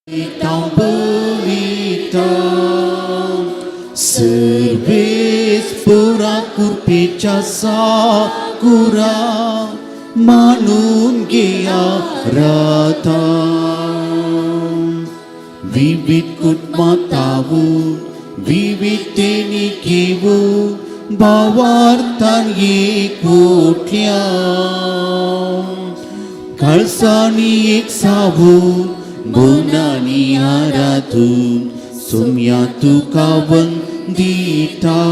Tambelita Servis pura kurpicha sakura मानून घेया राता विविध कुटुंबांतावू विविध तेणिकेवू भावार्थान एकवटल्या काळसांनी एक सावू मनानी आराधून सोम्या तुका वंदिता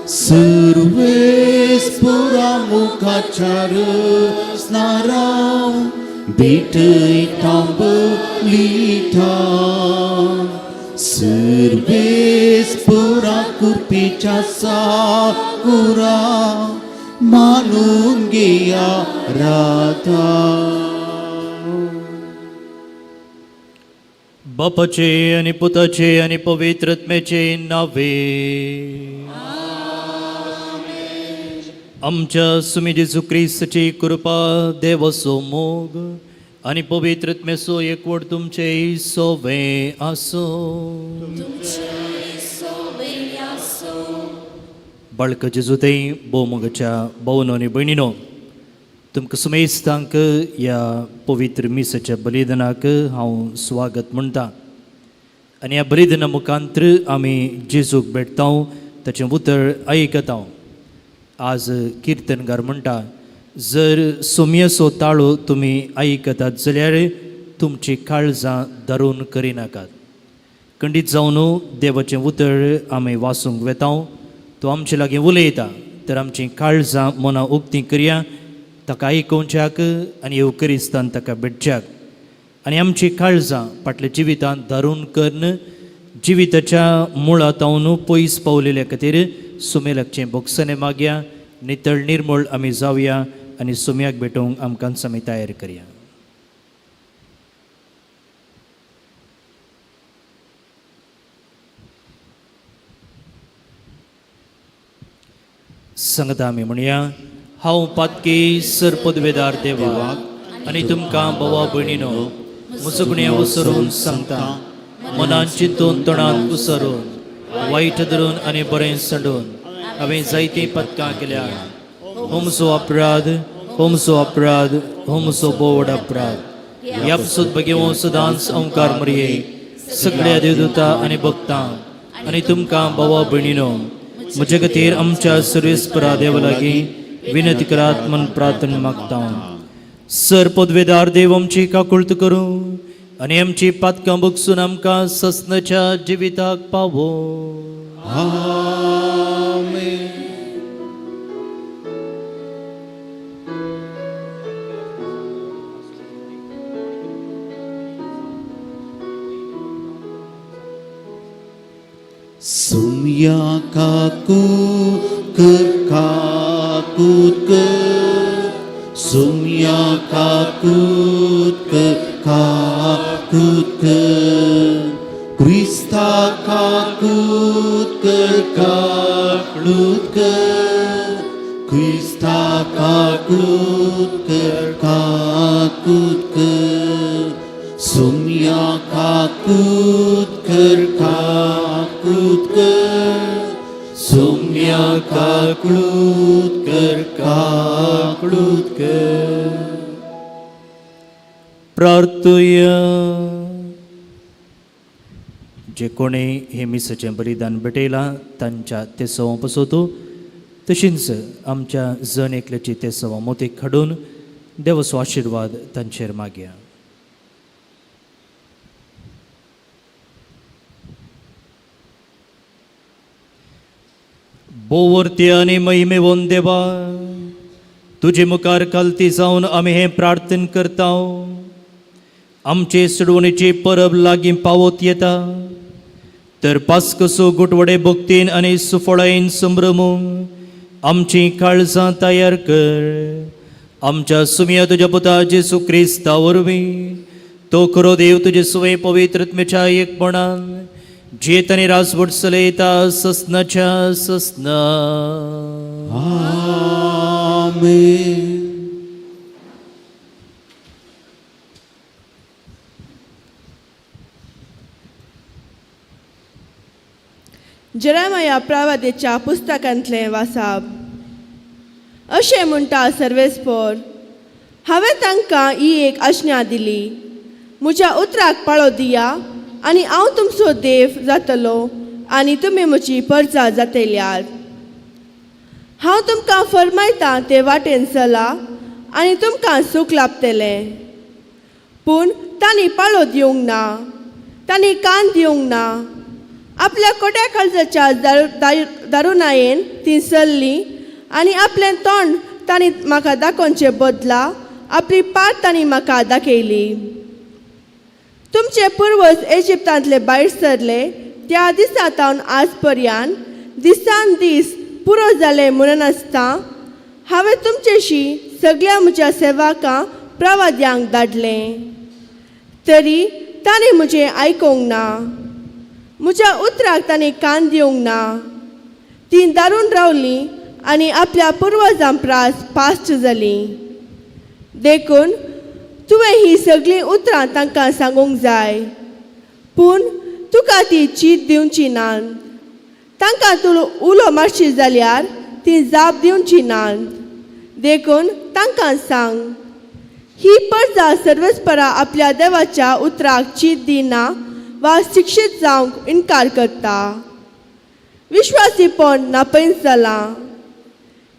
सर्वेस पुरा मुखाचार स्नाराव भेटयता बलिता सर्वेस पुरा कुर्पेच्या साकुरा मानून घेया राता. बापाचे आणि पुताचे आणि पवित्र आत्म्याचे नावे. आमच्या सुमी जेजू क्रिस्तची कृपा, देवाचो मोग आणि पवित्र आत्म्याचो एकवट तुमचे सोवे आसो. बाळक जेजू भोवमोगाच्या भोवनो आनी भयणीनो, तुमकां सुमेस्तांक ह्या पवित्र मिसाच्या बलिदानाक हांव स्वागत म्हणटा आनी ह्या बलिदाना मुखांत्र आमी जेजूक भेटता, ताचें उतर आयकता. आज किर्तनकार म्हणटा, जर सोमयेचो ताळो तुमी आयकतात जाल्यार तुमची काळजां धरून करिनाकात. खंडीत जावन देवाचें उतर आमी वाचूंक वेता, तो आमचे लागीं उलयता, तर आमचीं काळजां मनां उक्तीं करया ताका आयकोवच्याक आनी येवकरिस्तान ताका भेटच्याक आनी आमचीं काळजां फाटल्या जिवितांत धरून करून जिविताच्या मुळांत पयस पावलेल्या खातीर सुमेलाकचें भोगसणें मागया. नितळ निर्मळ आमी जावया आनी सुम्याक भेटोवंक आमकां आमी तयार करया. सांगता आमी म्हणया, हांव पातकी सरपदवेदार देवाक आनी तुमकां भावा भयणीनो मुजगणे उसरून सांगता, मनान चिंतून तोंडान उसरून वायट धरून आनी बरें सांडून हांवें जायतीं पदकां केल्या. होमसो अपराध, होमसो अपराध, होमसो बोवड अपराध. ह्या पसून भगेवो सदांच ओंकार मरये, सगळ्या देवदूता आनी भक्तां आनी तुमकां भावा भयणीनो म्हजे खातीर आमच्या सर्वेस्परा देवा लागीं विनंती करात म्हूण प्रार्थना मागता. सर पदवेदार देव आमची काकुळत करूं आनी आमची पातकां बगसून आमकां ससनाच्या जिविताक पावो. आमेन. सुम्या काकू काकूत सुम्या काकूत काकूत क्रिस्ता काकूत काकूत क्रिस्ता काकूत काकूत सुम्या काकूत काकूत सुम्या काकूत काकूत. प्रार्थुया. जे कोणी हे मिसाचें बलिदान भेटयलां तांच्या तेसवां पसोतो, तशींच आमच्या जण एकल्याची तेसवां मोतीक हाडून देवाचो आशिर्वाद तांचेर मागया. बोवर्ती आनी महिमेवन देवा, तुजे मुखार कालती जावन आमी हें प्रार्थन करता. आमचे सुडवणेची परब लागीं पावत येता, तर पास्कसो गुटवडे भक्तीन आनी सुफळायेन संभ्रमूंक आमचीं काळजां तयार कर. आमच्या सुमया तुज्या पुता जेसू क्रिस्ता वरवीं, तो खरो देव तुजे सुवे पवित्रत्मेच्या एकपणान जेत आनी राजवट चलयता ससनाच्या ससना. आमेन. जेरेमाया प्रावादेच्या पुस्तकांतलें वासाप. अशें म्हणटा सर्वेस्पोर, हांवें तांकां ही एक आज्ञा दिली, म्हज्या उतराक पाळो दिया आनी हांव तुमचो देव जातलो आनी तुमी म्हजी परजा जातल्यात. हांव तुमकां फरमायतां ते वाटेन चला आनी तुमकां सूख लाभतलें. पूण तांणी पाळो दिवंक ना, तांणी कान दिवंक ना. आपल्या कोट्या काळजाच्या दारुनायेन ती चल्ली आनी आपलें तोंड तांणी म्हाका दाखोवचे बदला आपली पाट तांणी म्हाका दाखयली. तुमचे पुर्वज इजिप्तांतले भायर सरले त्या दिसा सावन आज पर्यंत दिसान दीस पुरो जाले म्हणून आसता हांवें तुमचेशी सगळ्या म्हज्या सेवकां प्रवाद्यांक धाडलें, तरी तांणी म्हजें आयकूंक ना, म्हज्या उतराक तांणी कान दिवंक ना. तीं दारून रावलीं आनी आपल्या पुर्वजां प्रास पाश्ट जालीं. देखून तुवें ही सगळीं उतरां तांकां सांगूंक जाय, पूण तुका ती चीत दिवची नात. तांकां तूं उलो मारशी जाल्यार ती जाप दिवची नात. देखून तांकां सांग, ही परजा सर्वेस्परा आपल्या देवाच्या उतराक चीत दिना वा शिक्षीत जावंक इनकार करता. विश्वासीपण नापयत जालां.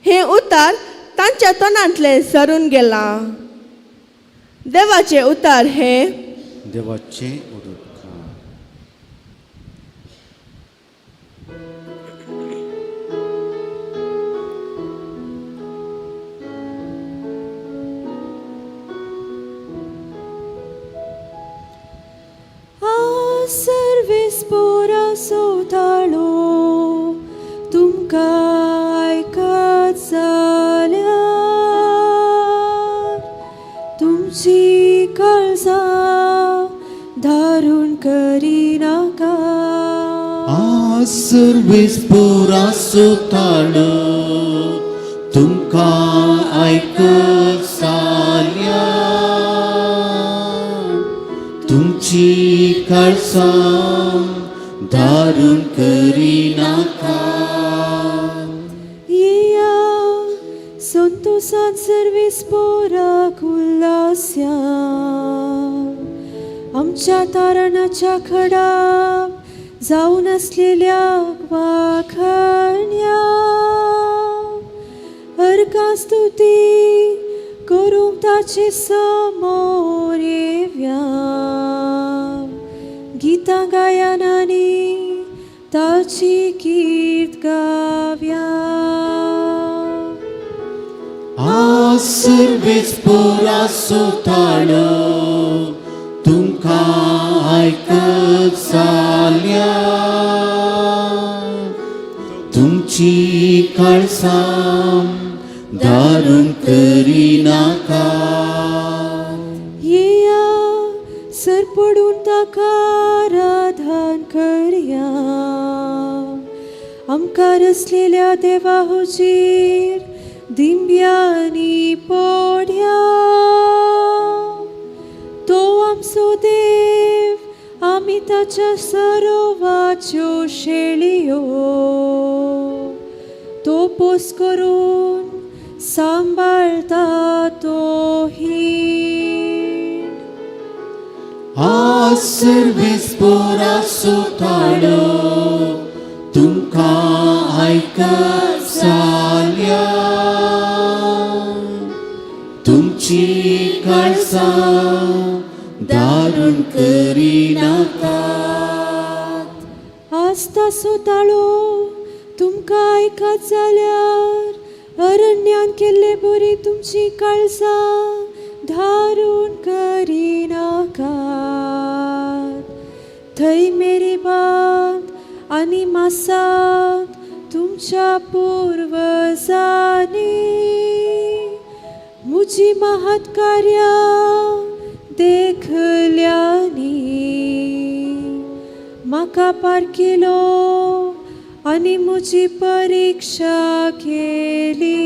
हें उतार तांच्या तोंडांतलें सरून गेलां. देवाचें उतार हें देवाचें उदक. सर्वेस्पोरा ताळो तुमकां आयकत जाल्यार तुमची काळजां धारून करिनाका. सर्वेस्पोराचो ताळो तुमकां आयकत जाल्यार तुमची काळजां धारून करिनाका. येया संतोसान सर्वेस्पोराक उल्हास्या, आमच्या तारणाच्या खडाक जावन आसलेल्या वाखण्या. अर्कां स्तुती करूंक ताचे समोर येव्या, गितां गायनांनी ताची कीर्त गाव्या. सर्वेस्पोराचो ताळो तुमकां आयकत जाल्यार तुमची काळजां धारून करिनाका. येया सरपडून ताका आराधन करया, आमकां रचलेल्या देवा हुजीर दिंब्यांनी पोड्या. तो आमचो देव, आमी ताच्या सरोवाच्यो शेळयो. तो पोस करून सांबाळता तो हीण. सर्वेस्पोराचो ताळो तुमकां आयकत जाल्यार तुमची काळजां धारून करिनाकात. आसता ताळो तुमकां आयकत जाल्यार अरण्यान केल्ले बरी तुमची काळजां धारून करिनाकात. थंय मेरीबांत आनी मासांत तुमच्या पुर्वजांनी म्हजी महत् कार्यां देखल्यांनी म्हाका पारखिलो आनी म्हजी परिक्षा केली.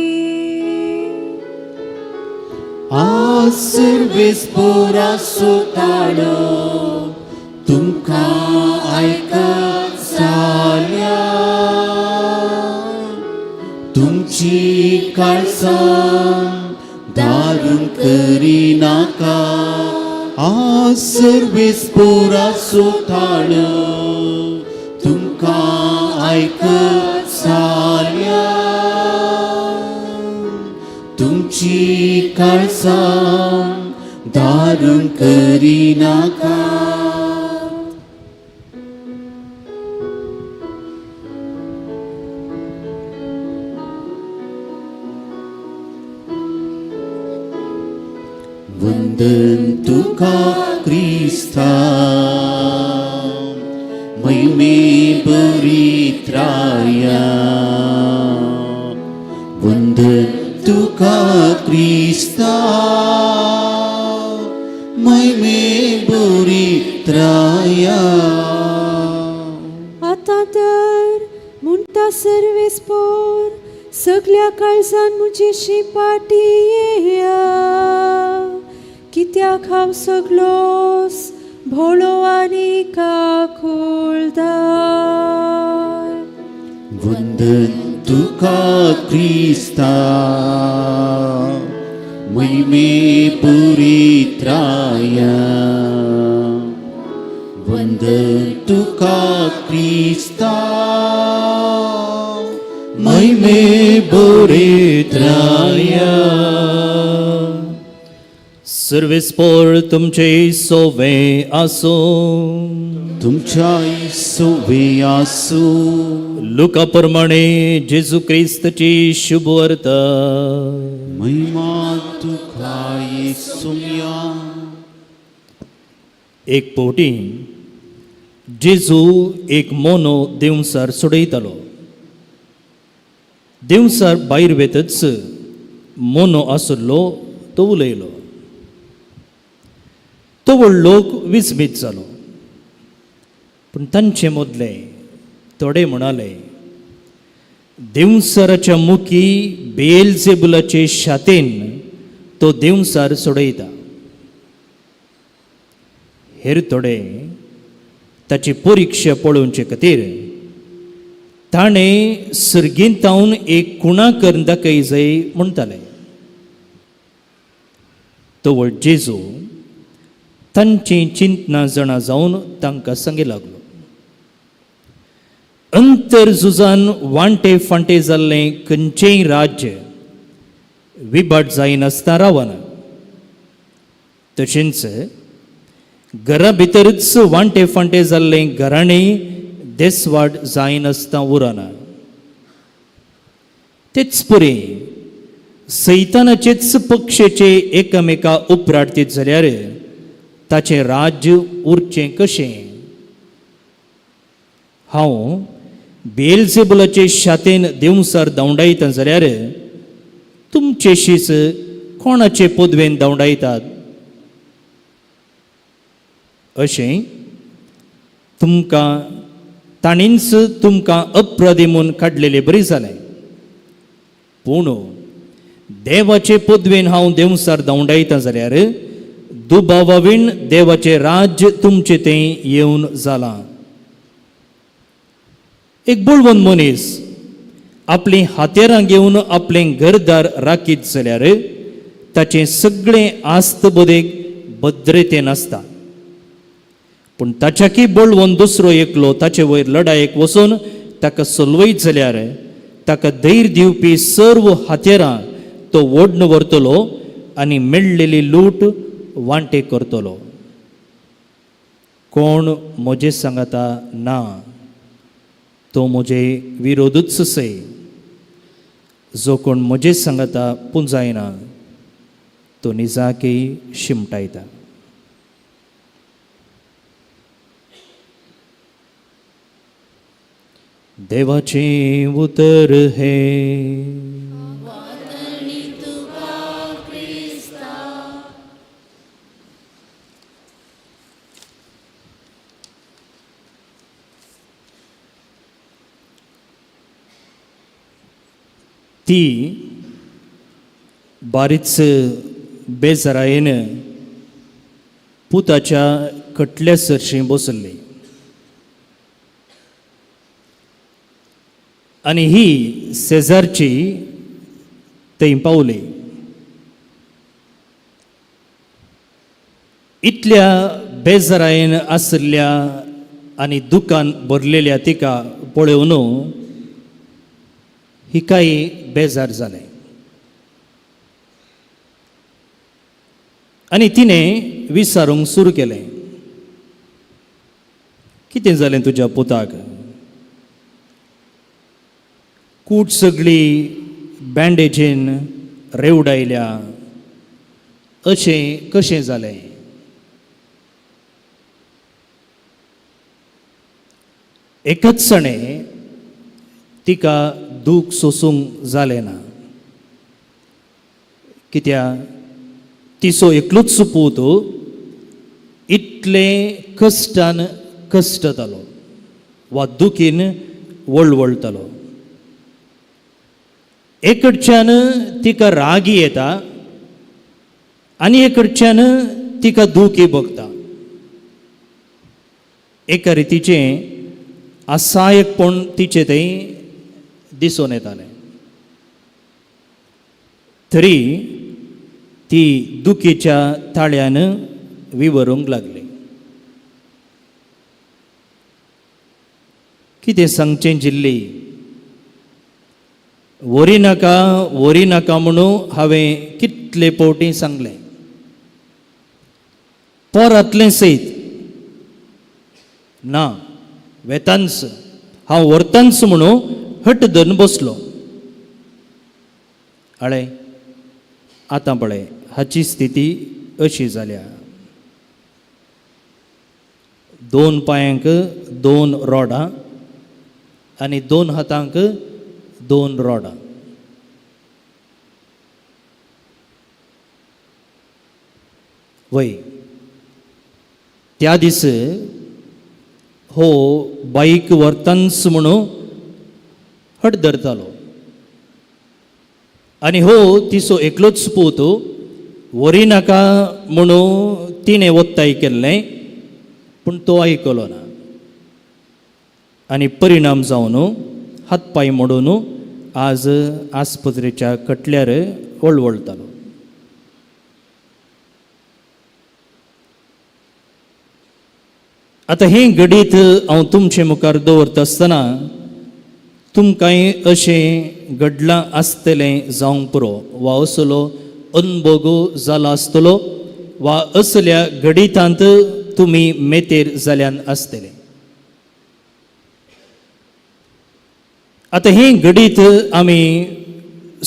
सर्वेस्पोराचो ताळो तुमकां आयकत जाल्यार तुमची काळसां दारून करिनाका. आज सर्वेस पोराचो थाळ तुमकां आयकत जाल्या. तुमची काळसां दारून करिनाका. वंदन तुका क्रिस्ता, महिमे बरित्राया. वंदन तुका क्रिस्ता, महिमे बरित्राया. आतां तर म्हणटा सर्वेस पोर, सगल्या काळजान म्हजी पाटी येया, कित्याक हांव सगलोस भोळो आनी काकुळदार. वंदन तुका क्रिस्ता, महिमे पुरित्राया. वंदन तुका क्रिस्ता, महिमे पुरित्राया. सर्वेस्पोर तुमचे सोवे आसूं. तुमच्या सोवे आसूं. लुका प्रमाणे जेजू क्रिस्तची शुभवार्ता. महिमा तुका येसुया. एक फावटी जेजू एक मोनो देंवसार सोडयतालो. देंवसार भायर वेतच मोनो आशिल्लो तो उलयलो. तो व्हड लोक विस्मीत जालो, पूण तांचे मदले थोडे म्हणाले, देंवसाराच्या मुखी बेलजेबुलाचे शातेन तो देंवसार सोडयता. हेर थोडे ताची परिक्षा पळोवचे खातीर ताणें सर्गींतावन एक कुणा करून दाखय जाय म्हणटाले. तवळ जेजू तांची चिंतना जाणा जावन तांकां सांगी लागलो, अंतर झुजान वांटे फांटे जाल्लें खंयचेंय राज्य विभाट जायनासतना रावना. तशेंच घरा भितरच वांटे फांटे जाल्लें घराणें देसवाट जायनासतना उरना. तेच परी सैतानाचेच पक्षेचे एकामेका उपराटतीत जाल्यार ताचें राज्य उरचें कशें? हांव बेलजेबुलाचे शातेन देंवसार धांवडायता जाल्यार तुमचे शीस कोणाचे पदवेन धांवडायतात? अशें तुमकां ताणींच तुमकां अपराधी म्हूण काडलेले बरी जालें. पूण देवाचे पदवेन हांव देंवसार धांवडायता जाल्यार दुबावावीण देवाचें राज्य तुमचें तें येवन जालां. एक बळवंत मनीस आपलीं हातेरां घेवन आपलें घरदार राखीत जाल्यार ताचें सगळें आस्त बदेक भद्रतेन आसता. पूण ताच्याकी बळवंत दुसरो एकलो ताचे वयर लडायेक वचून ताका सलवयत जाल्यार ताका धैर्य दिवपी सर्व हातेरां तो ओडून व्हरतलो आनी मेळ्ळेली लूट वांटे करतलो. कोण म्हजे सांगाता ना तो म्हजे विरोधूच सय. जो कोण म्हजे सांगाता पुंजायना तो निजाकी शिमटायता. देवाचें उतर हें. ती बारीच बेजारायेन पुताच्या कटल्या सरशीं बसली आनी ही शेजारची थंय पावली. इतल्या बेजारायेन आशिल्ल्या आनी दुकान भरलेल्या तिका पळोवन हिकाय बेजार जालें आनी तिणें विचारूंक सुरू केलें, कितें जालें तुज्या पुताक? कूट सगळी बँडेजीन रेवडायल्या, अशें कशें जालें? एकच सणें तिका दूख सोसूंक जालें ना, कित्याक तिचो एकलोच पूत इतले कश्टान कश्टतालो वा दुखीन वळवळटालो. एकडच्यान तिका रागी येता आनी एकडच्यान तिका दुखी भोगता. एका रितीचें असहायकपण तिचें थंय दिसून येतालें. तरी ती दुखीच्या ताळ्यान विवरूंक लागली. कितें सांगचें जिल्ली, वरी नाका वरी नाका म्हणून हांवें कितले फावटी सांगलें, पोरांतलें सयत ना वेतांच हांव व्हरतांच म्हणून हट धरून बसलो. आळे आतां पळय हाची स्थिती अशी जाल्या, दोन पांयांक दोन रोडां आनी दोन हातांक दोन रोडां. वय त्या दीस हो बाईक व्हरतांच म्हणून हट धरतालो आनी हो तिचो एकलोच पूत व्हरी नाका म्हणून तिणें ओत्ताय केल्लें, पूण तो आयकलो ना आनी परिणाम जावन हात पांय मोडून आज आस्पत्रेच्या कटल्यार वळवळटालो. आतां हें घडीत हांव तुमचे मुखार दवरता आसतना तुमकांय अशें घडलां आसतलें जावंक पुरो वा असलो अनभोग जाला आसतलो वा असल्या घडितांत तुमी मेतेर जाल्यान आसतले. आतां हें घडीत आमी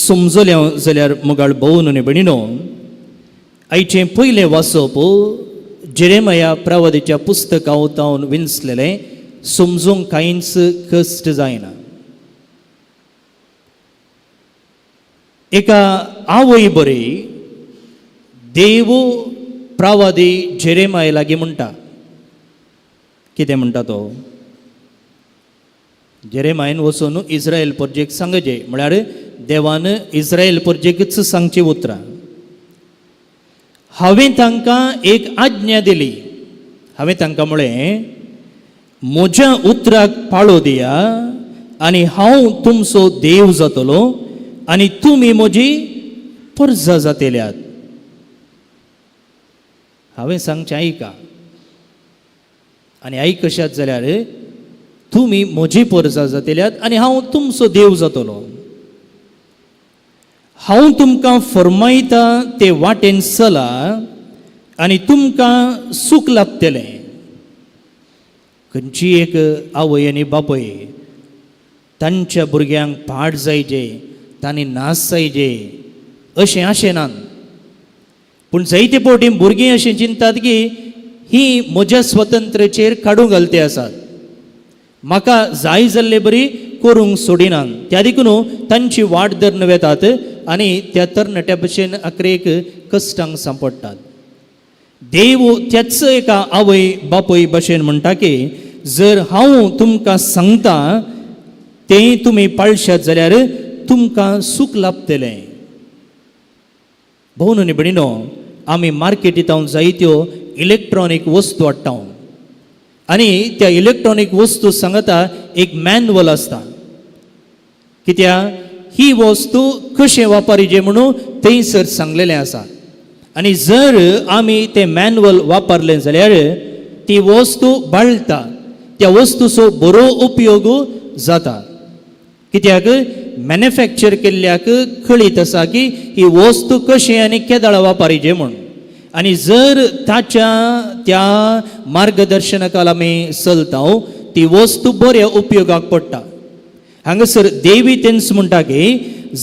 समजल्या जाल्यार मुगाळ भोवन आनी भयणीनो, आयचें पयलें वाचप जेरेमया प्रवादीच्या पुस्तका वतावन विंचलेलें, समजूंक कांयच कश्ट जायना. एका आवय बरी देव प्रवादी जेरेमया लागीं म्हणटा, कितें म्हणटा तो? जेरेमायन वचून इस्रायल परजेक सांगचे, म्हळ्यार देवान इस्रायल परजेकच सांगची उतरां. हांवें तांकां एक आज्ञा दिली, हांवें तांकां म्हळें म्हज्या उतराक पाळो दिया आनी हांव तुमचो देव जातलो आनी तुमी म्हजी परजा जातल्यात. हांवें सांगचें आयका आनी आयकशात जाल्यार तुमी म्हजी परजा जातल्यात आनी हांव तुमचो देव जातलो. हांव तुमकां फरमायता ते वाटेन चला आनी तुमकां सूख लाभतलें. खंयची एक आवय आनी बापूय तांच्या भुरग्यांक पाड जायजे, तांणी नाश जायजे अशें आशेनात, पूण जायते फावटी भुरगीं अशें चिंतात की ही म्हज्या स्वतंत्रेचेर काडूंक घालते आसात, म्हाका जाय जाल्ले बरी करूंक सोडिनात. त्या देखून तांची वाट धरून वेतात आनी त्या तरणाट्या भशेन अकरेक कश्टांक सांपडटात. देव त्याच एका आवय बापूय भशेन म्हणटा की जर हांव तुमकां सांगता तें तुमी पाळशात जाल्यार तुमकां सूख लाभतलें. भोवन आनी भयणीनो, आमी मार्केटींत जायत्यो इलेक्ट्रॉनीक वस्तू हाडटा आनी त्या इलेक्ट्रॉनीक वस्तू सांगता एक मॅन्युअल आसता, कित्याक ही वस्तू कशें वापरिचें म्हणून थंयसर सांगलेलें आसा. आनी जर आमी तें मॅन्युअल वापरलें जाल्यार ती वस्तू बाळटा, त्या वस्तूचो बरो उपयोग जाता. कित्याक मॅन्युफॅक्चर केल्ल्याक कळीत आसा की ही वस्तू कशी आनी केदळा वापरिचें म्हूण. आनी जर ताच्या त्या मार्गदर्शनाखाल आमी चलता ती वस्तू बऱ्या उपयोगाक पडटा. हांगासर देवी तेंच म्हणटा की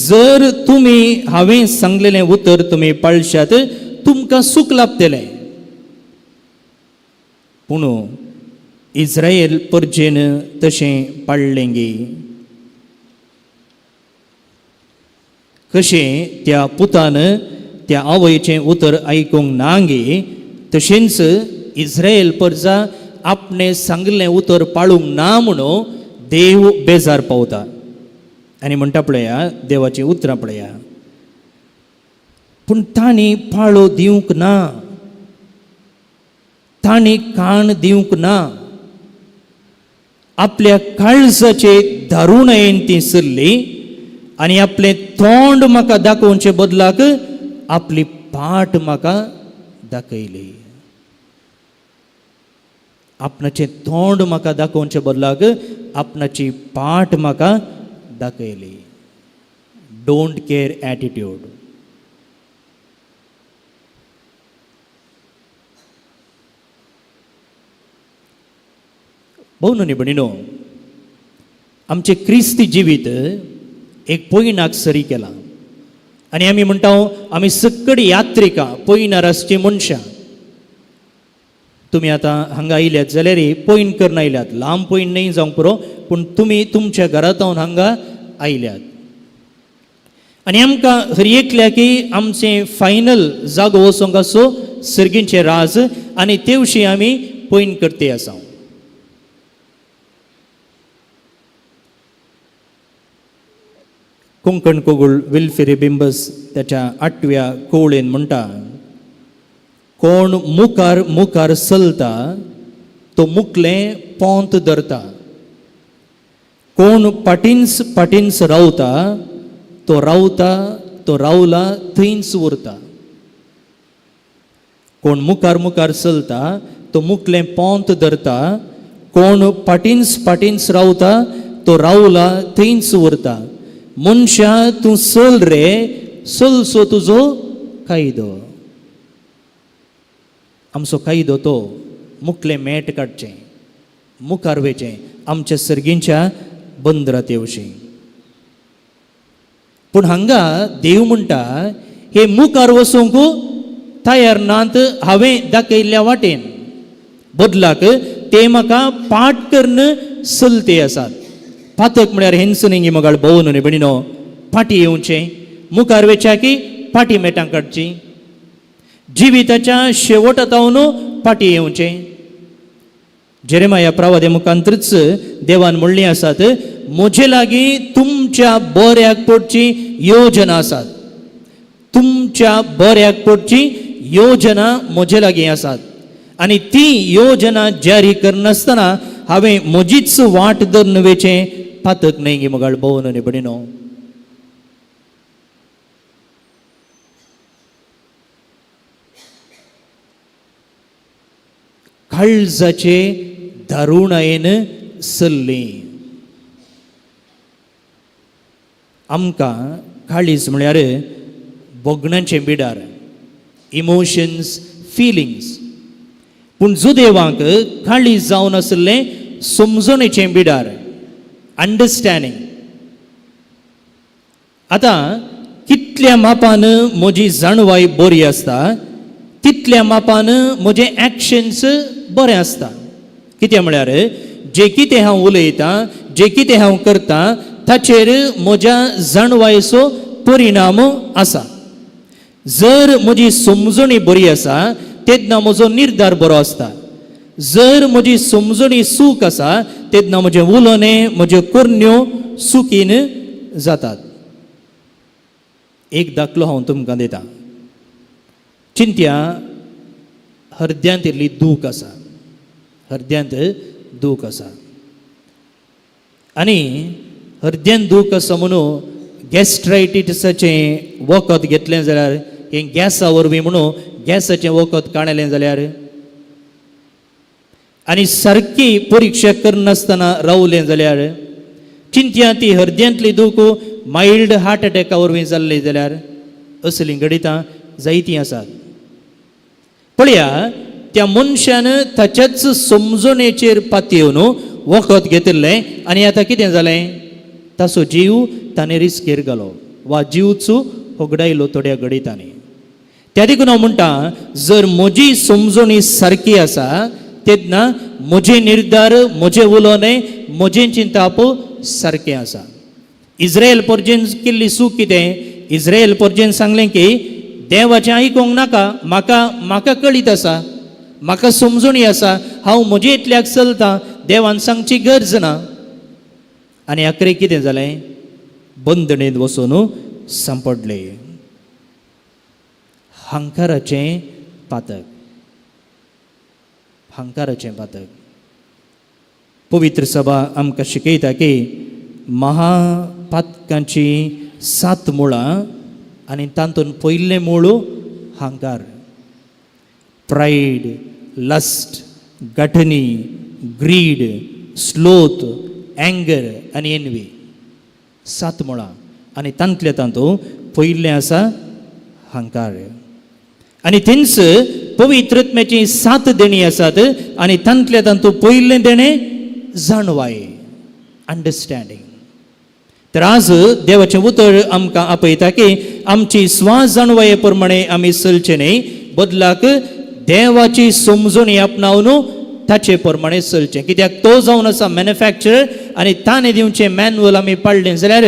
जर तुमी हांवें सांगलेलें उतर तुमी पाळशात तुमकां सूख लाभतलें. पूण इस्रायल परजेन तशें पाळ्ळें गी? कशें त्या पुतान त्या आवयचें उतर आयकूंक ना गी, तशेंच इस्रायल परजा आपणें सांगलें उतर पाळूंक ना म्हणून देव बेजार पावता. आनी म्हणटा पळया देवाचीं उतरां पळया, पूण तांणी पाळो दिवंक ना, तांणी कान दिवंक ना, आपल्या काळजाचे दारुणायेन ती सरली आनी आपलें तोंड म्हाका दाखोवचे बदलाक आपली पाट म्हाका दाखयली. आपणाचें तोंड म्हाका दाखोवचे बदलाक आपणाची पाट म्हाका दाखयली. Don't care attitude. भोव भणिनो, आमचें क्रिस्ती जिवीत एक पयणाक सरी केलां आनी आमी म्हणटा आमी सकड यात्रिकां, पयणार आसचीं मनशां. तुमी आतां हांगा आयल्यात जाल्यार पयण करून आयल्यात, लांब पयण न्हय जावंक पुरो, पूण तुमी तुमच्या घरांत हांगा आयल्यात. आनी आमकां हर एकल्याकी आमचें फायनल जागो वचोंक आसो सर्गींचें राज, आनी तेवशी आमी पयण करते आसा. कोंकण कोगूळ विल्फिरी बिंबस त्याच्या आठव्या कोवळेन म्हणटा, कोण मुखार मुखार चलता तो मुकलें पोंत धरता, कोण पाटींच पाटींच रावता तो रावता तो रावला थंयच उरता. कोण मुखार मुखार चलता तो मुकलें पोंत धरता, कोण पाटींच पाटींच रावता तो रावला थंयच उरता. मनशा तूं चल रे, चलसो तुजो कायदो. आमचो कायदो तो मुकलें मेट काडचें, मुखार वयचें आमच्या सर्गींच्या बंदरात येवचें. पूण हांगा देव म्हणटा हे मुखार वचूंक तयार नात हांवें दाखयल्ल्या वाटेन, बदलाक ते म्हाका पाट करून चलते आसात. पातक म्हळ्यार हेंच न्ही मगाळ भोव न्हय भयणीनो, फाटी येवचें, मुखार वयच्या की फाटी मेटां काडची, जिविताच्या शेवटा तावन फाटी येवचें. जेरेमाया प्रवादे मुखांतच देवान म्हणली आसात, म्हजे लागीं तुमच्या बऱ्याक पडची योजना आसात, तुमच्या बऱ्याक पडची योजना म्हजे लागीं आसात. आनी ती योजना जारी करनासतना हांवें म्हजीच वाट धरून वयचें पातक न्हय गी मगाळ भोव न्हय भयणीनो. काळजाचे दारुणायेन सल्ली. आमकां काळीज म्हळ्यार भोगणांचें बिडार, इमोशन्स, फिलिंग्स. पूण जुदेवांक काळीज जावन आशिल्लें समजणेचें बिडार, अंडरस्टँडींग. आतां कितल्या मापान म्हजी जाणवाय बरी आसता तितल्या मापान म्हजें एक्शन्स बरें आसता. कितें म्हळ्यार जें कितें हांव उलयतां, जें कितें हांव करतां ताचेर म्हज्या जाणवायेचो परिणाम आसा. जर म्हजी समजणी बरी आसा तेन्ना म्हजो निर्धार बरो आसता. जर म्हजी समजणी चूक आसा तेन्ना म्हजें उलोवणें, म्हज्यो करण्यो चुकीन जातात. एक दाखलो हांव तुमकां दितां. चिंत्या हरद्यांत इल्ली दूख आसा, हरद्यांत दूख आसा आनी हरद्यांत दूख आसा म्हणून गॅस्ट्रायटिसाचें वखद घेतलें जाल्यार, हें गॅसा वरवीं म्हणून गॅसाचें वखद काडलें जाल्यार आनी सारकी परिक्षा करनासतना रावलें जाल्यार, चिंतया ती हरद्यांतली दूख मायल्ड हार्ट अटॅका वरवीं जाल्ली जाल्यार, असलीं घडितां जायतीं आसात. पळया, त्या मनशान ताच्याच समजणेचेर पातयेवन वखद घेतिल्लें आनी आतां कितें जालें, ताचो जीव ताणें रिस्केर घालो वा जीवच होगडायलो थोड्या घडितांनी. त्या देखून हांव म्हणटा, जर म्हजी समजणी सारकी आसा तेन्ना म्हजे निर्धार, म्हजें उलोवणें, म्हजें चिंताप सारकें आसा. इस्रायल परजेन केल्ली चूक कितें? इस्रायल परजेन सांगलें की देवाचें आयकूंक नाका, म्हाका म्हाका कळीत आसा, म्हाका समजणी आसा, हांव म्हजे इतल्याक चलतां, देवान सांगची गरज ना. आनी आखरी कितें जालें? बंदणेंत वचून सांपडले. हंकाराचें पातक, हंकाराचें पातक. पवित्र सभा आमकां शिकयता की महापातकांची सात मुळां आनी तातूंत पयलें मूळ हंकार. Pride, lust, gluttony, greed, sloth, anger आनी एनवी, सात मुळां आनी तांतले तातूंत पयलें आसा हंकार. आनी थंयच पवित्रत्म्याची सात देणी आसात आनी तांतले तातूंत पयलें देणें जाणवाय, अंडरस्टँडींग. तर आज देवाचें उतर आमकां आपयता की आमची स्वास जाणवाये प्रमाणे आमी चलचें न्हय, बदलाक देवाची समजणी आपणावन ताचे प्रमाणे चलचें. कित्याक तो जावन आसा मॅन्युफॅक्चरर आनी ताणें दिवचें मॅन्युअल आमी पाळ्ळें जाल्यार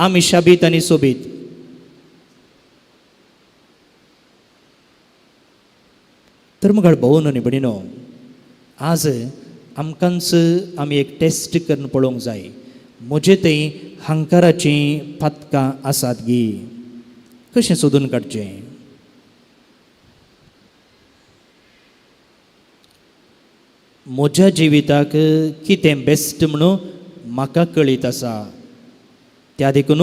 आमी शाबीत आनी सोबीत. तर मुखार भोवन आनी भयणीनो, आज आमकांच आमी एक टेस्ट करून पळोवंक जाय, म्हजे थंय हंकाराचीं पातकां आसात गी? कशें सोदून काडचें? म्हज्या जिविताक कितें बेस्ट म्हणून म्हाका कळीत आसा, त्या देखून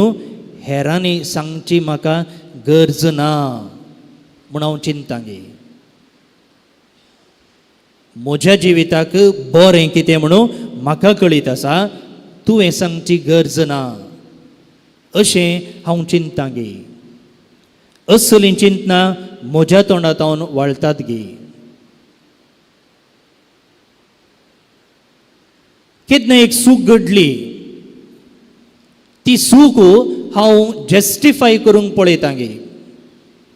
हेरांनी सांगची म्हाका गरज ना म्हूण हांव चिंता गे. म्हज्या जिविताक बरें कितें म्हणून म्हाका कळीत आसा, तुवें सांगची गरज ना अशें हांव चिंता गे. असलीं चिंतना म्हज्या तोंडांत वाळटात गे. केन्ना एक चूक घडली, ती चूक हांव जस्टिफाय करूंक पळयता गे.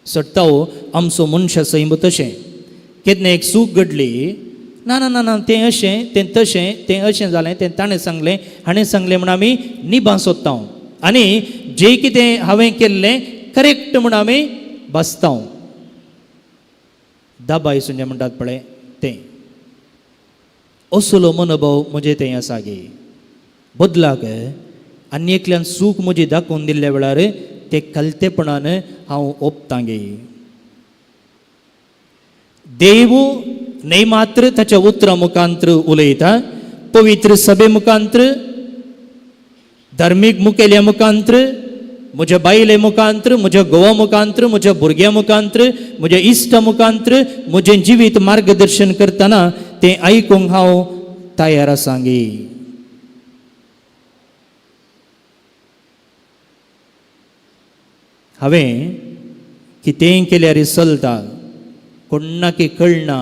सट्टा आमचो मनशा सैम तशें. केन्ना एक चूक घडली, ना ना ना ना तें अशें, तें तशें, तें अशें जालें, तें ताणें सांगलें, हाणें सांगलें म्हूण आमी निबां सोदता आनी जें कितें हांवें केल्लें करेक्ट म्हूण आमी बसता. दाबाय सुंजे म्हणटात पळय तें, असलो मनोभाव म्हजे थंय आसा गे. बदलाक आनी एकल्यान चूक म्हजी दाखोवन दिल्ल्या वेळार ते कलतेपणान हांव ओपतां गे. देव न्हय मात्र ताच्या उतरां मुखांत्र उलयता, पवित्र सभे मुखांत्र, धार्मीक मुखेल्या मुखांत्र, म्हज्या बायले मुखांत्र, म्हज्या घोवा मुखांत्र, म्हज्या भुरग्यां मुखांत्र, म्हज्या इश्टा मुखांत्र म्हजें जिवीत मार्गदर्शन करतना तें आयकूंक हांव तयार आसा गे. हांवें कितेंय केल्यार चलता, कोण्णाकी कळना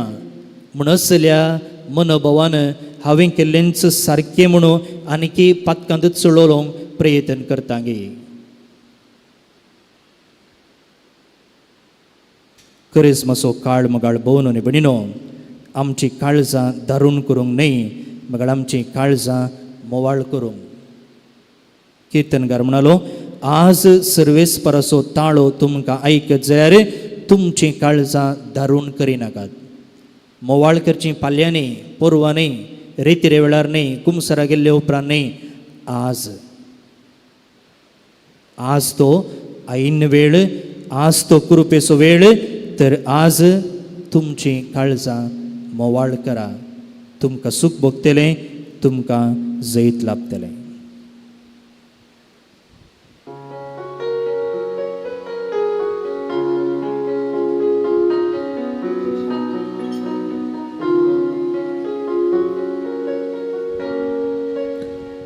म्हूण असल्या मनोभावान हांवें केल्लेंच सारकें म्हणून आनीकी पातकांतच चलोवंक प्रयत्न करता गे. करिज्माचो काळ मगाळ भोवन आनी भयणीनो, आमची काळजां दारून करूंक न्हय, मगाळ आमची काळजां मोवाळ करूंक. किर्तनकार म्हणालो, आज सर्वेस्पराचो ताळो तुमकां आयकत जाल्यार तुमचीं काळजां दारून करिनाकात. मोवाळ करचीं फाल्यां न्हय, पोरवां न्हय, रेतिरे वेळार न्हय, कुमसरा गेल्ले उपरांत न्हय, आज. आज तो ऐन वेळ, आज तो कृपेचो वेळ. तर आज तुमचीं काळजां मोवाळ करा, तुमकां सूख भोगतलें, तुमकां जैत लाभतलें.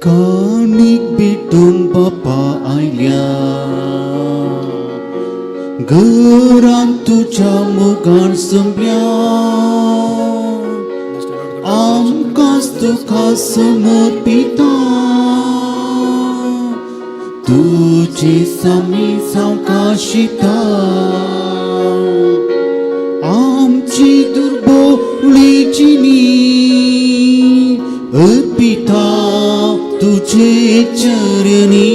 काणीक भेटून बापा आयल्या घरान तुज्या मुखार संपल्या आमकांच तुका समर्पिता तुजे सामी सावकाशिता आमची दुर्बोळीची नी अर्पिता तुझे चरणी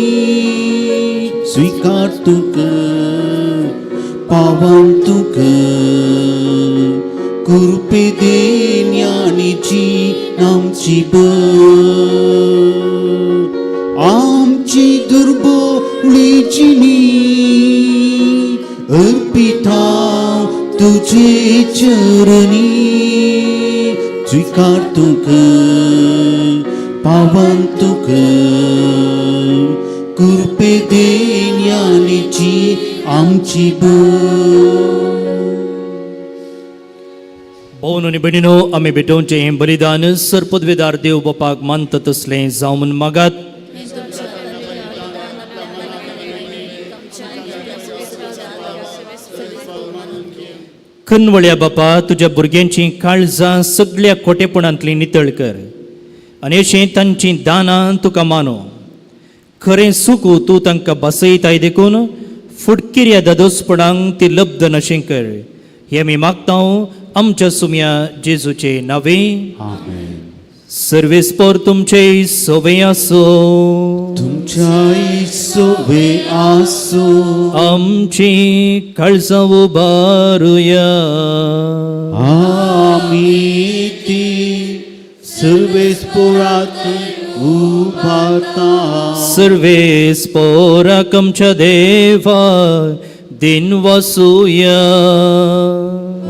स्वीकार तुक पावन तुक कृपे देण्याची आमची आमची दुर्बोळीची नी अर्पिता तुझे चरणी स्वीकार तुक पावन तुक कृपे देण्याची आमची भोवन आनी भयणीनो आमी भेटोवचें हें बलिदान सरपदवेदार देव बापाक मानता तसलें जावं म्हूण मागात. कनवळ्या बापा तुज्या भुरग्यांची काळजां सगळ्या खोटेपणांतली नितळ कर आनी अशें तांचीं दानां तुका मानो. खरें सुख तूं तांकां बसयताय देखून फुटकिऱ्या दादोसपणांक ती लब्ध नशें कर. हें आमी मागता आमच्या सुम्या जेजूचे नावे. आमेन. सर्वेस्पर तुमचे सवे आसो. तुमच्या सोवे आसो. आमची काळजां उबारुया. आमी ती सर्वेस्पोरात उभारता. सर्वेस्पोराक आमच्या देवा दिन वसुया.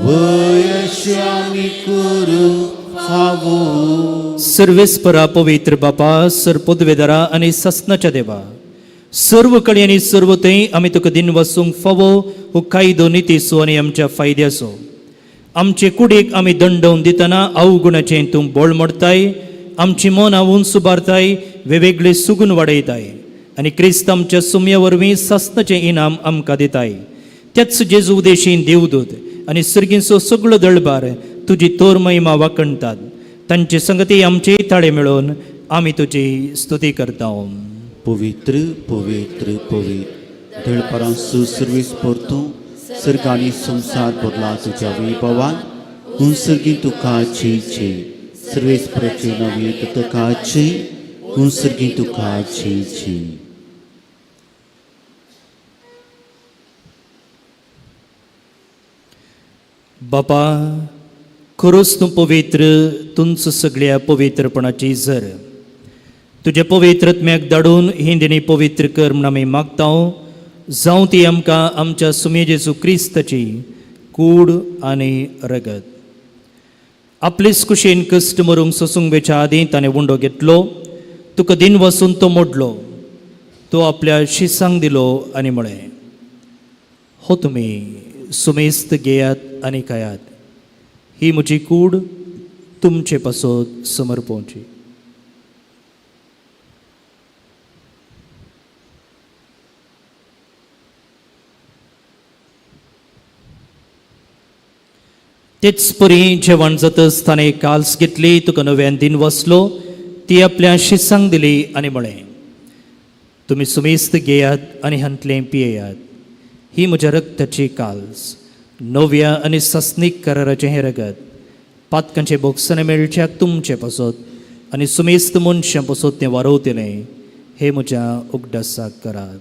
वयश्यामी करू फावो. सर्वेस्परा पवित्र बापा सरपदवेदारा आनी ससनाच्या देवा सर्व कडेन आनी सर्व थंय आमी तुका दिन वसूंक फावो हो कायदो नितीचो आनी आमच्या फायद्याचो. आमचे कुडीक आमी दंडोवन दितना अवगुणाचें तूं बोळ मोडताय आमची मनां उंच उबारताय वेगवेगळे सुगून वाडयताय आनी क्रिस्त आमच्या सुम्या वरवीं सासनाचें इनाम आमकां दिताय. त्याच जेजू उदेशीन देवदूत आनी सर्गींचो सगळो दळबार तुजी तोर महिमा वाखणटात. तांचे संगती आमचे ताळे मेळोवन आमी तुजी स्तुती करता. पवित्र पवित्र पवित्र दळपरांसु सर्वीस परतू सर्गांनी संवसार भरला तुज्या वैभवान. हुंसर्गी तुका छे छे सर्वेस्पराचे नवे तुका छे हुंसर्गी तुका छे छे. बापा खरोच तूं पवित्र तुमचो सगळ्या पवित्रपणाची जर तुज्या पवित्रत्म्याक धाडून ही दिणी पवित्र कर म्हूण आमी मागता. जावं ती आमकां आमच्या सुमे जेजू क्रिस्ताची कूड आनी रगत. आपलेच कुशीन कश्ट मरूंक सोसूंक वेच्या आदीं ताणें उंडो घेतलो तुका दिन वसून तो मोडलो तो आपल्या शिसांक दिलो आनी म्हळें हो तुमी सुमेस्त घेयात आनी खायात ही म्हजी कूड तुमचे पासत समर्पोवची. तेच परी जेवण जातच ताणें काल्स घेतली तुका नव्यान दिन वसलो ती आपल्या शिसांक दिली आनी म्हळें तुमी सुमेस्त घेयात आनी हांतलें पियेयात ही म्हज्या रक्ताची काल्स नव्या आनी सस्नीक कराराचें हें रगत पातकांचें बोगसणें मेळच्याक तुमचें पासत आनी सुमेस्त मनशां पासत तें वारोवतलें हें म्हज्या उगडासाक करात.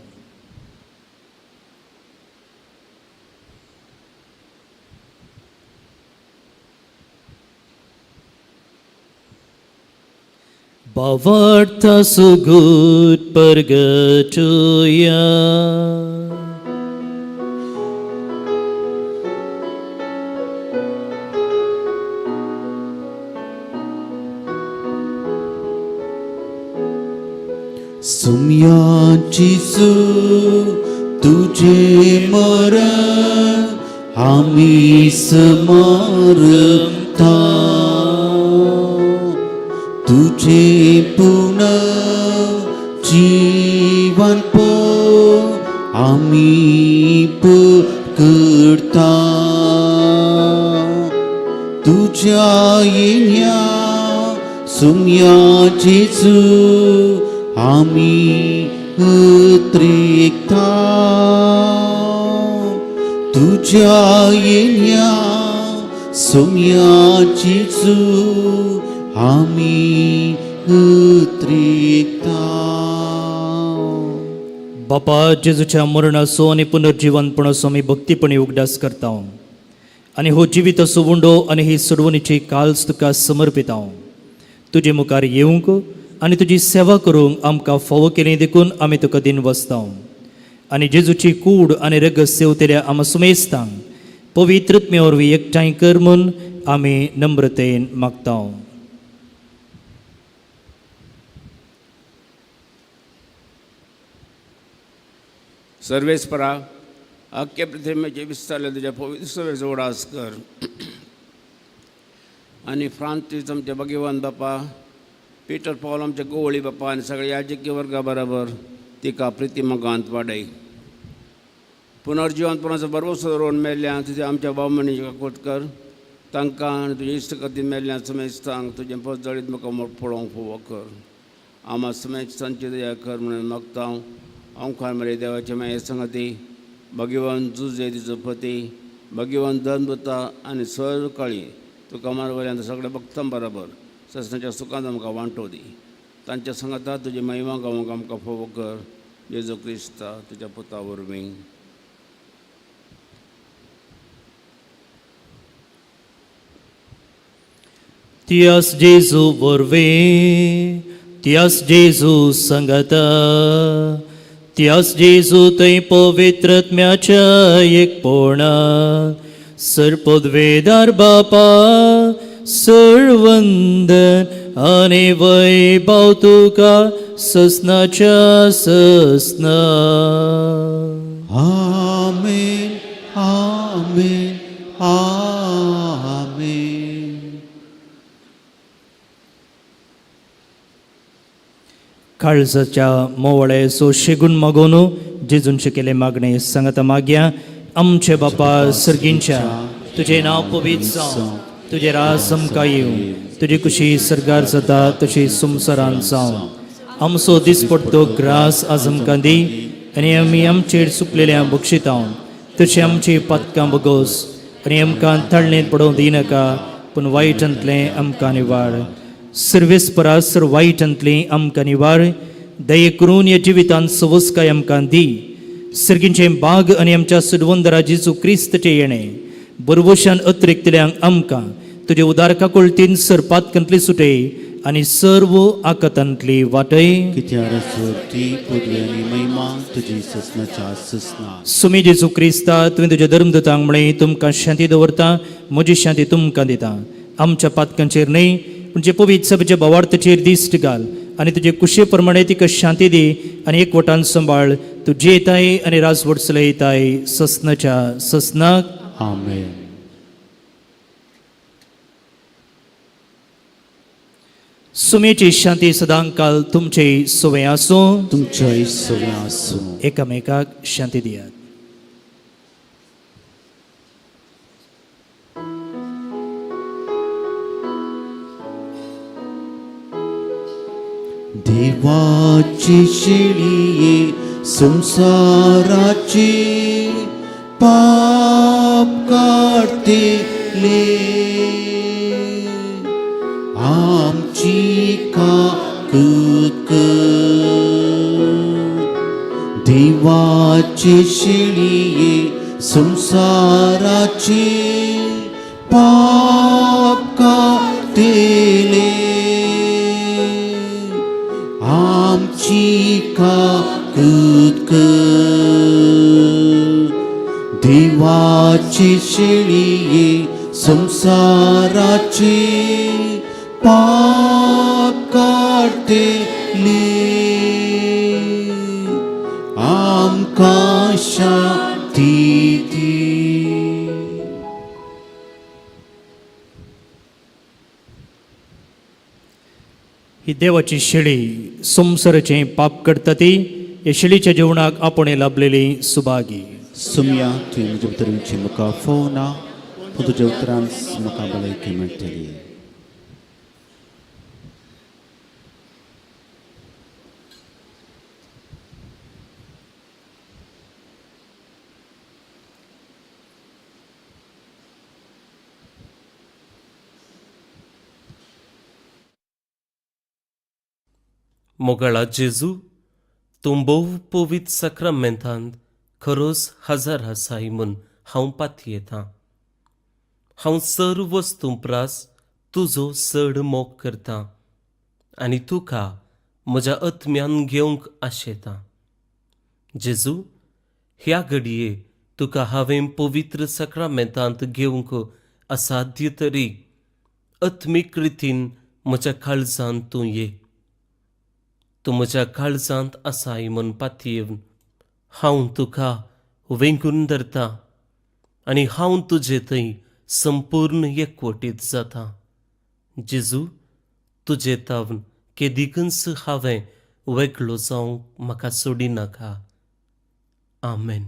भावार्थ सुगूत परगटुया. सुम्या जेजू तुझे मरण आमी स्मरता. तुझे पूर्ण जीवन पो आमी करता तुझ्या येण्या सुम्या जेजू आमी उतरेकता तुझ्या येण्या सुम्या जेजू आमी उतरेकता. बापा जेजूच्या मरणाचो आनी पुनर्जिवनपणाचो आमी भक्तीपणी उगडास करता आनी हो जिविताचो उंडो आनी ही सोडवणीची काल्स तुका समर्पिता. तुजे मुखार येवंक आनी तुजी सेवा करूंक आमकां फावो केली देखून आमी तुका दिन वसता आनी जेजूची कूड आनी रगत सेवतल्या आमा सुमेस्तांक पवित्रत्मे वरवीं एकठांय कर म्हूण आमी नम्रतेन मागता. सर्वेस्परा अख्खे पृथ्वीचे विस्तारले तुज्या पवित्र सवेचो उडास कर आनी फ्रांसीस आमचे भगवान बापा, पिटर पावल आमचे गोवळी बापा आनी सगळे याजकीय वर्गा बराबर तिका प्रिती मोगांत वाडय. पुनर्जिवनपणाचो भरवसो दवरून मेल्ल्या तुज्या आमच्या भाव काकूट कर तांकां आनी तुज्या इश्ट खातीर मेल्ल्या समेस्तांक तुजें पजळीत म्हाका पळोवंक फावो कर. आमा समेस्तांची दया कर म्हणून मागता हांव. ओंकार मरे देवाचे माये संगती भगवान जुजे तिचो पती भगवान धर्मदूता आनी सर्व काळी तुका मारवल्यान सगळ्या भक्तां बराबर ससनाच्या सुखांत आमकां वांटो दी. तांच्या संगता तुजी महिमा गावंक आमकां फावो कर. जेजू क्रिस्ता तुज्या पुता वरवीं. त्यास जेजू वरवीं, त्यास जेजू संगता, त्यास जेजू थंय पवित्रत्म्याच्या एकपणान सर्पद्वेदार बापा सर्वंदन आनी वैभव तुका ससनाच्या ससना. आमेन आमेन आमेन. काळजाच्या मोवळेचो शेगूण मागोवन जेजून शिकेले मागणे सांगता मागया. आमचे बापा सर्गींच्या, तुजें नांव पवित्र जावं, तुजें राज आमकां येवं, तुजी कुशी सर्गार जाता तशी संवसारांत जावं. आमचो दिसपडतो ग्रास आज आमकां दी आनी आमी आमचेर चुकलेल्या बक्षितां तशी आमची पातकां बगोस आनी आमकां तळणेंत पडोवंक दिनाका पूण वायटांतलें आमकां निवार. सर्वेस्परा सर वायटांतलें आमकां निवार. दये करून ह्या जिवितांत सवसकाय आमकां दी. सर्गींचें बाग आनी आमच्या सुडवंदरा जेजू क्रिस्तचें येणें बरवशान अतिरिक्तल्यांक आमकां तुजे उदार काकुळतीन सर पातकांतली सुटय आनी सर्व आकातांतली वाटय. कित्यार ती पदवी आनी महिमा तुजी ससनाच्या ससना. सुमी जेजू क्रिस्ता, तुवें तुज्या धर्मदूतांक म्हळें तुमकां शांती दवरता, म्हजी शांती तुमकां दिता. आमच्या पातकांचेर न्हय पूण जे पवित्र सभेच्या भावार्थाचेर दिश्ट घाल आनी तुजे कुशे प्रमाणे तिका शांती दी आनी एकवटान सांबाळ. तूं जियेताय आनी राजवट चलयताय ससनाच्या ससनाक. आमेन. सुमेची शांती सदांकाल तुमचे सवय आसूं. तुमच्याय सवय आसूं. एकामेकाक शांती दियात. देवाची शिळये संसाराची पाप काडतेले आमची काकूत कर. देवाची शिळये संसाराची पाप काडतेले आमची काकूत कर. देवाची शिळये संसाराची पाप काडतेली आमकां शांती दी. ही देवाची शेळी संवसाराचें पाप करता ती ह्या शेळीच्या जेवणाक आपण लाभलेली सुभागी. सुमया, तुवें म्हज्या भितर येवची म्हाका फोव ना, पूण तुज्या उतरान म्हाका भलायकी मेळटली. मोगाळा जेजू, तूं भोव पवित्र साक्रामेंतांत खरोच हजर आसाय म्हूण हांव पातयेतां. हांव सर्व वस्तूं प्रास तुजो चड मोग करतां आनी तुका म्हज्या आत्म्यान घेवंक आशेतां. जेजू, ह्या घडये तुका हांवें पवित्र साक्रामेंतांत घेवंक असाध्य तरी आत्मीक रितीन म्हज्या काळजांत तूं ये. तूं म्हज्या काळजांत आसाय म्हूण पातयेवन हांव तुका वेंगून धरतां आनी हांव तुजे थंय संपूर्ण एकवटीत जाता. जेजू, तुजे तावन केदिकूच हांवें वेगळो जावंक म्हाका सोडिनाका. आमेन.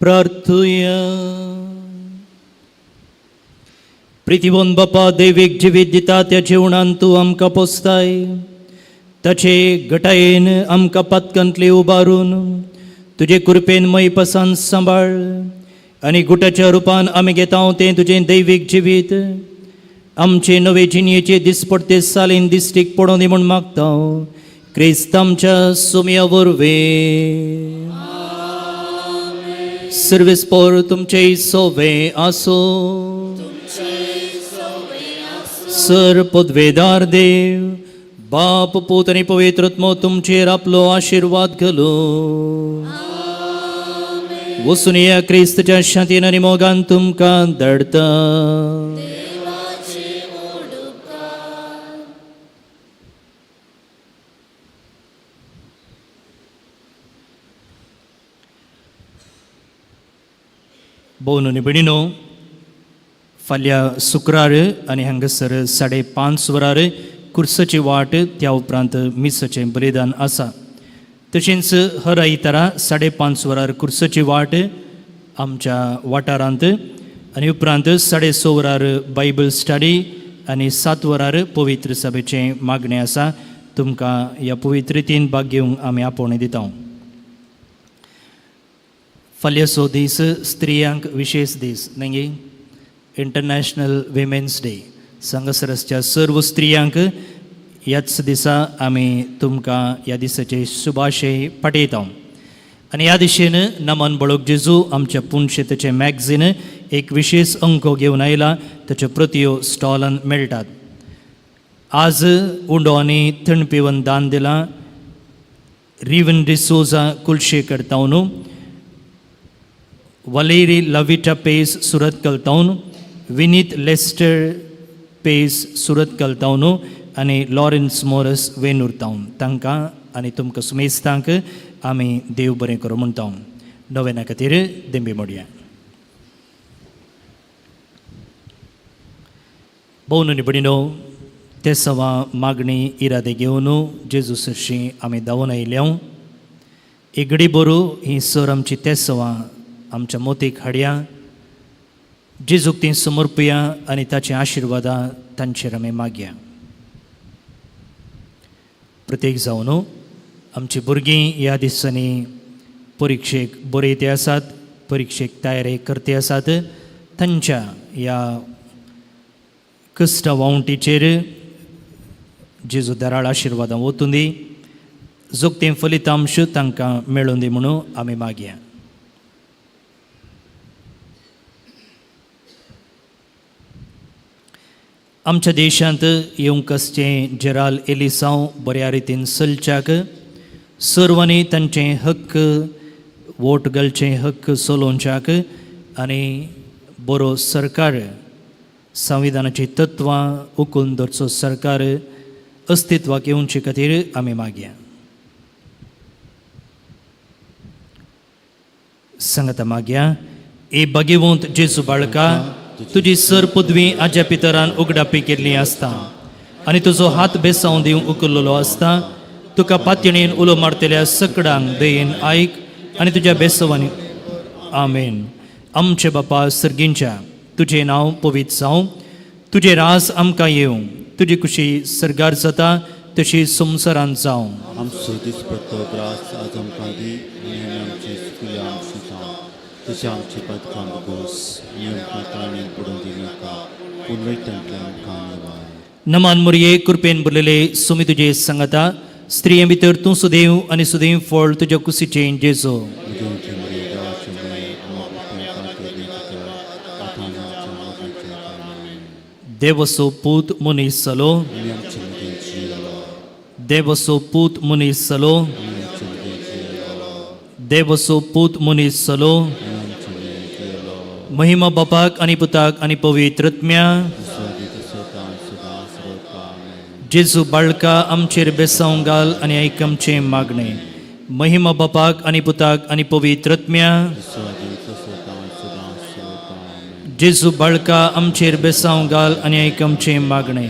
प्रार्थुया. प्रितिवन बापा, दैवीक जिवीत दिता त्या जेवणान तूं आमकां पोसताय. ताचे घटायेन आमकां पातकांतले उबारून तुजे कृपेन मयपासान सांबाळ आनी गुटाच्या रुपान आमी घेता तें तुजें दैवीक जिवीत आमचे नवे जिणयेचे दिसपडते सालीन दिश्टीक पडों दी म्हूण मागता, क्रिस्त आमच्या सुमया वरवीं. सर्वेस्पोर तुमचे सोवे आसो. सर पदवेदार देव बाप, पूत आनी पवित्र आत्मो तुमचेर आपलो आशिर्वाद घालूं. वसून या क्रिस्तच्या शांतीन आनी मोगान तुमकां धाडटा. भोवन आनी भयणीनो, फाल्यां शुक्रार आनी हांगासर 5:30 वरार कुर्साची वाट, त्या उपरांत मिसाचें बलिदान आसा. तशेंच हर आयतारा 5:30 वरार कुर्साची वाट आमच्या वाठारांत आनी उपरांत 6:30 वरार बायबल स्टडी आनी 7 वरार पवित्र सभेचें मागणें आसा. तुमकां ह्या पवित्र रितीन भाग घेवंक आमी आपोवणें दिता. फाल्यांचो दीस स्त्रियांक विशेश दीस न्ही, इंटरनॅशनल विमेन्स डे. हांगासर आसच्या सर्व स्त्रियांक ह्याच दिसा आमी तुमकां ह्या दिसाचे शुभाशय पाठयता. आनी ह्या दिशेन नमन बळोक जेजू आमच्या पुनशेताचें मॅगझीन एक विशेश अंक घेवन आयला. ताच्यो प्रतियो स्टॉलान मेळटात. आज उंडो आनी थंड पिवन दान दिलां रिवन डिसोजा कुलशेकर तावन, वलेरी लविटा पेस सुरतकल तावन, विनीत लेस्टर पेस सुरतकल तावन आनी लॉरेन्स मोरस वेनूर तावन. तांकां आनी तुमकां सुमेस्तांक आमी देव बरें करूं म्हणटा. नोवेना खातीर देंबी मोडया. भोवन भयणीनो, ते सवा मागणी इरादे घेवन जेजू सरशी आमी धांवून आयल्या. एक घडी बरू ही सर आमची तेसवां आमच्या मोतीक हाडया, जेजूक ती समर्पया आनी ताची आशिर्वादां तांचेर आमी मागया. प्रत्येक जावन आमची भुरगीं ह्या दिसांनी परिक्षेक बरयते आसात, परिक्षेक तयारी करते आसात, तांच्या ह्या कश्ट वावंटीचेर जेजू दराळ आशिर्वादां वतूं दी, जोगतें फलितांश तांकां मेळूं दी म्हणून आमी मागया. आमच्या देशांत येवंक आसचें जेराल एलिसांव बऱ्या रितीन चलच्याक, सर्वांनी तांचे हक्क वोट घालचे हक्क चलोवच्याक आनी बरो सरकार, संविधानाची तत्वां उखलून धरचो सरकार अस्तित्वाक येवचे खातीर आमी मागया. सांगता मागया. ए भाग्यवंत जेजू बाळका, तुजी सर पदवी आज्या पितरान उगडापी केल्ली आसता आनी तुजो हात बेसांव दिवंक उखल्लेलो आसता. तुका पातयणीन उलो मारतल्या सकडांक दयेन आयक आनी तुज्या बेसवांनी. आमेन. आमचे बापा सर्गींच्या, तुजें नांव पवित्र जावं, तुजें राज आमकां येवं, तुजी खुशी सर्गार जाता तशी संवसारांत जावं. आमचो दिसपट्टो ग्रास आज आमकां दी आनी आमी आमची चुकल्या आमची जावं तशें आमची पदकां गोस आनी आमकां ताणें पडून दिनाका, पूण वयतांतल्यान आमकां निवार. नमान मुरये, कृपेन भरलेले, सुमी तुजे सांगता. स्त्रिये भितर तूं सुदेव आनी सुदेव फळ तुज्या कुशीचें जेजो. मुदेवचे मुरे, देवाचे मुरे, आमकां खातीर कर, आतां आनी आमच्या मरणाच्या काळार. देवसो पूत मनीस जालो आनी आमचे मदीं जियेलो. देवसो पूत मनीस जालो आनी आमचे मदीं जियेलो. देवसो पूत मनीस जालो आनी आमचे मदीं जियेलो. महिमा बापाक आनी पुताक आनी पवित्र आत्म्या. जसो आदी तसो आतां सदां सर्वकाळ. आमेन. जेजू बाळका, आमचेर बेसांव घाल आनी आयक आमचें मागणें. महिमा बापाक आनी पुताक आनी पवित्र आत्म्या. जसो आदी तसो आतां सदां सर्वकाळ. आमेन. जेजू बाळका, आमचेर बेसांव घाल आनी आयक आमचें मागणें.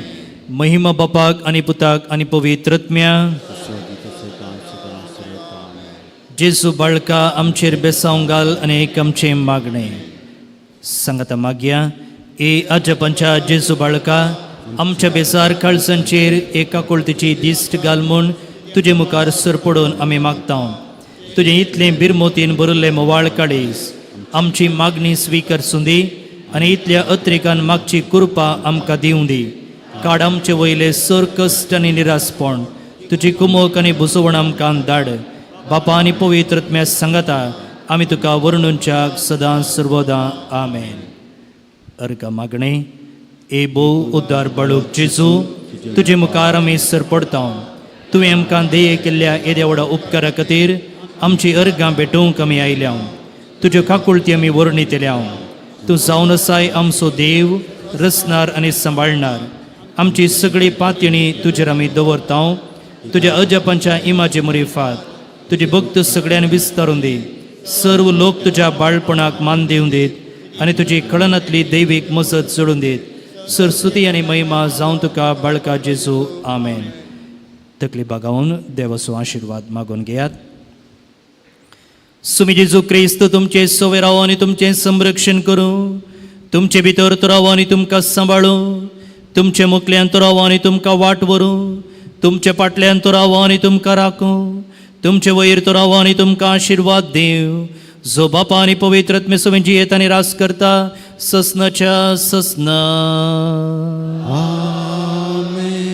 महिमा बापाक आनी पुताक आनी पवित्र आत्म्या. जसो आदी तसो आतां सदां सर्वकाळ. आमेन. जेजू बाळका, आमचेर बेसांव घाल आनी आयक आमचें मागणें. सांगता मागया. ए आजपांच्या जेजू बाळका, आमच्या बेजार काळजांचेर एका कुळतीची दिश्ट घाल म्हूण तुजे मुखार सरपडून आमी मागता. तुजें इतलें बिरमोतीन भरिल्लें मोवाळ काळीज आमची मागणी स्विकार सुंदी आनी इतल्या अत्रेकान मागची कृपा आमकां दिवं दी. काड आमचे वयले सर कश्ट आनी निरासपण, तुजी कुमोक आनी बुसवण आमकां धाड. बापा आनी पवित्र आत्म्या सांगता आमी तुका वर्णुच्याक सदां सर्वदां. आमेन. अर्घ मागणें. ए भोव उद्दार बाळूक जेजू, तुजे मुखार आमी सरपडता. तुवें आमकां देय केल्ल्या येद्या व्हडा उपकारा खातीर आमची अर्घां भेटोवंक आमी आयल्या. तुज्यो काकुळती आमी वर्णितल्या. तूं जावन आसाय आमचो देव, रचणार आनी सांबाळणार. आमची सगळी पातयणी तुजेर आमी दवरता. तुज्या अजपांच्या इमाजे मुरीफात तुजी भक्त सगळ्यांनी विस्तारून दी. सर्व लोक तुज्या बाळपणाक मान दिवन दीत आनी तुजी कळनांतली दैवीक मजत चडून दीत. सरस्वती आनी महिमा जावं तुका बाळका जेजू. आमेन. तकली बागावन देवाचो आशिर्वाद मागून घेयात. सुमी जेजू क्रिस्त तुमचे सोवे रावो आनी तुमचें संरक्षण करूं, तुमचे भितर तो रावो आनी तुमकां सांबाळूं, तुमचे मुखल्यान तो रावो आनी तुमकां वाट व्हरूं. तुमचे फाटल्यान तो रावो आनी तुमकां राखूं, तुमचे वयर तो रावो आनी तुमकां आशिर्वाद दिवं, जो बापा आनी पवित्र आत्मे सवें जियेत आनी रास करता ससनाच्या ससना. आमेन.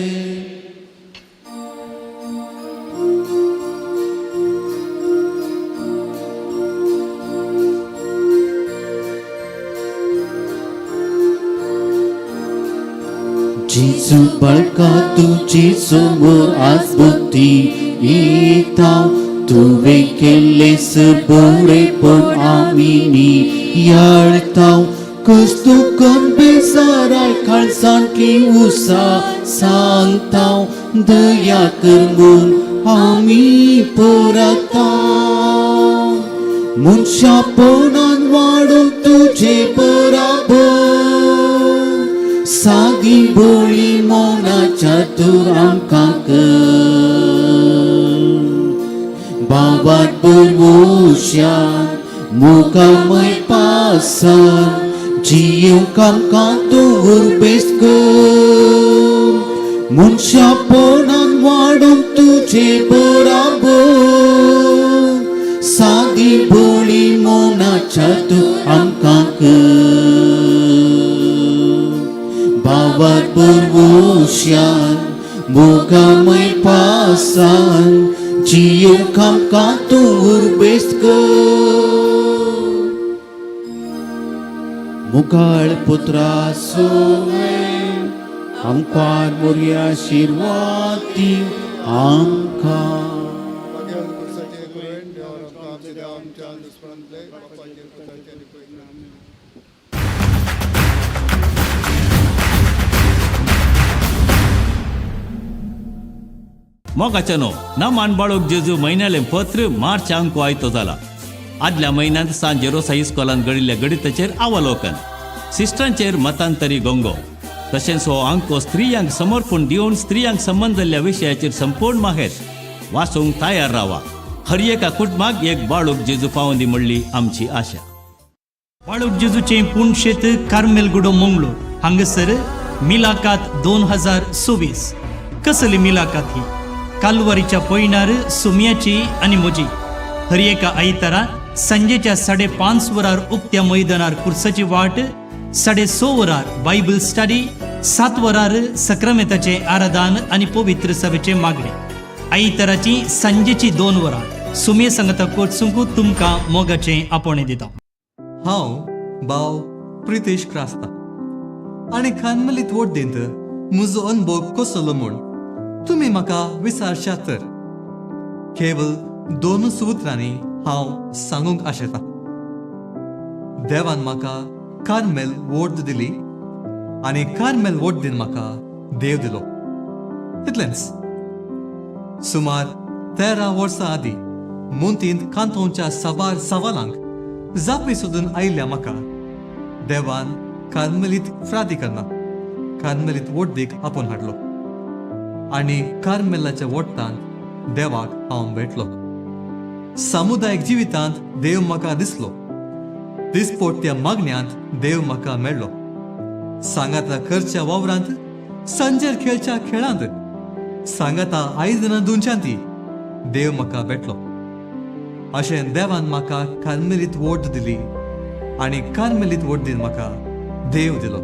जेजू बाळका तुजी समोर आज भक्ती येता, तुवें केल्लें बरेपण आमी नियाळता. कस्तुकन बेजाराय काळजांतली उसा सांगता, दया कर म्हूण आमी परता. मनशापणान वाडूंक तुजे बराबर, सादी बोली मौनाच्या तूं आमकां कर. बाबात बोलवोश्यान मोगामय पासान जियेवंक आमकां तूं उर्बेस्त कर. मनशापणान वाडूंक तुजे बराबर, सादी बोली मौनाच्या तूं आमकां कर. बाबात बरवोश्यान मोगामय पासान जियेवंक आमकां तूं उर्बेस्त कर. मुखाळ पुत्रा सोवे आमकां मोरया आशिर्वाद दी आमकां. मागील पुरसाचे कुरेन देवान आमकां आमच्या देवा आमच्या दुस्पणांतले बापाचेर पुताचेर आनी पवित्र आत्म्याचेर. मोगाच्यानो नमान बाळूक जेजू म्हयन्यालें पत्र मार्च अंको आयतो जाला. आदल्या म्हयन्यांत सांत जेरोसा इस्कोलान घडिल्ल्या गणिताचेर अवलोकन, सिस्टरांचेर मतांतरी गोंगो, तशेंच हो अंको स्त्रियांक समर्पण दिवन स्त्रियांक संबंद जाल्ल्या विशयाचेर संपूर्ण माहेत वाचूंक तयार रावा. हर एका कुटुंबाक एक बाळूक जेजू पावंदी म्हणली आमची आशा. बाळूक जेजूचें पुणशेत कार्मेलगुडो मंगळूर हांगासर मिलाकात 2024. कसली मिलाकात ही? कालवारीच्या पयणार सुम्याची आनी म्हजी. हर एका आयतारा सांजेच्या 5:30 वरार उक्त्या मैदानार कुर्साची वाट, 6:30 वरार बायबल स्टडी, 7 वरार सक्रामेताचें आराधन आनी पवित्र सभेचें मागणें. आयताराची सांजेची 2 वरां सुमे सांगता कोचूंक तुमकां मोगाचें आपोवणें दिता. हांव भाव प्रितेश क्रास्ता आनी खानमलीत वड्डेंत म्हजो अनुभव कसलो म्हूण तुमी म्हाका विचारशात तर केवल दोनूच उतरांनी हांव सांगूंक आशेतां. देवान म्हाका कार्मेल वोट दिली आनी कार्मेल वोड्डीन म्हाका देव दिलो, तितलेंच. सुमार 13 वर्सां आदीं मुंतींत कांतोवच्या साबार सवालांक जापी सोदून आयिल्ल्या म्हाका देवान कार्मेलीत फ्रादी करना कार्मेलीत वड्डीक आपोवन हाडलो आनी कार्मेलाच्या वट्टांत देवाक हांव भेटलो. सामुदायीक जिवितांत देव म्हाका दिसलो. दिसपोट्या मागण्यांत देव म्हाका मेळ्ळो. सांगाता करच्या वावरांत, सांजेर खेळच्या खेळांत, सांगाता आयदनां धुवच्यांत देव म्हाका भेटलो. अशें देवान म्हाका कार्मेलीत वोट दिली आनी कार्मेलीत वड्डीन म्हाका देव दिलो.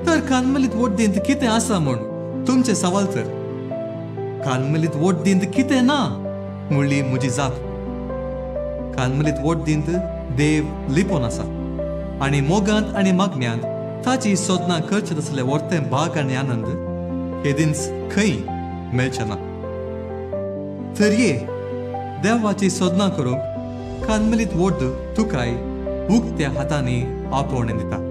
तर कार्मेलीत वड्डींत कितें आसा म्हूण तुमचें सवाल तर कार्मेलीत वड्डींत कितें ना म्हणली म्हजी जाप. कार्मेलीत वड्डींत देव लिपोन आसा आनी मोगांत आनी मागण्यांत ताची सोदनां करचे तसले वर्तें भाग आनी आनंद केदींच खंय मेळचे ना. तर ये देवाची सोदनां करूंक कार्मेलीत वड्ड तुकाय उक्त्या हातांनी आपोवणें दिता.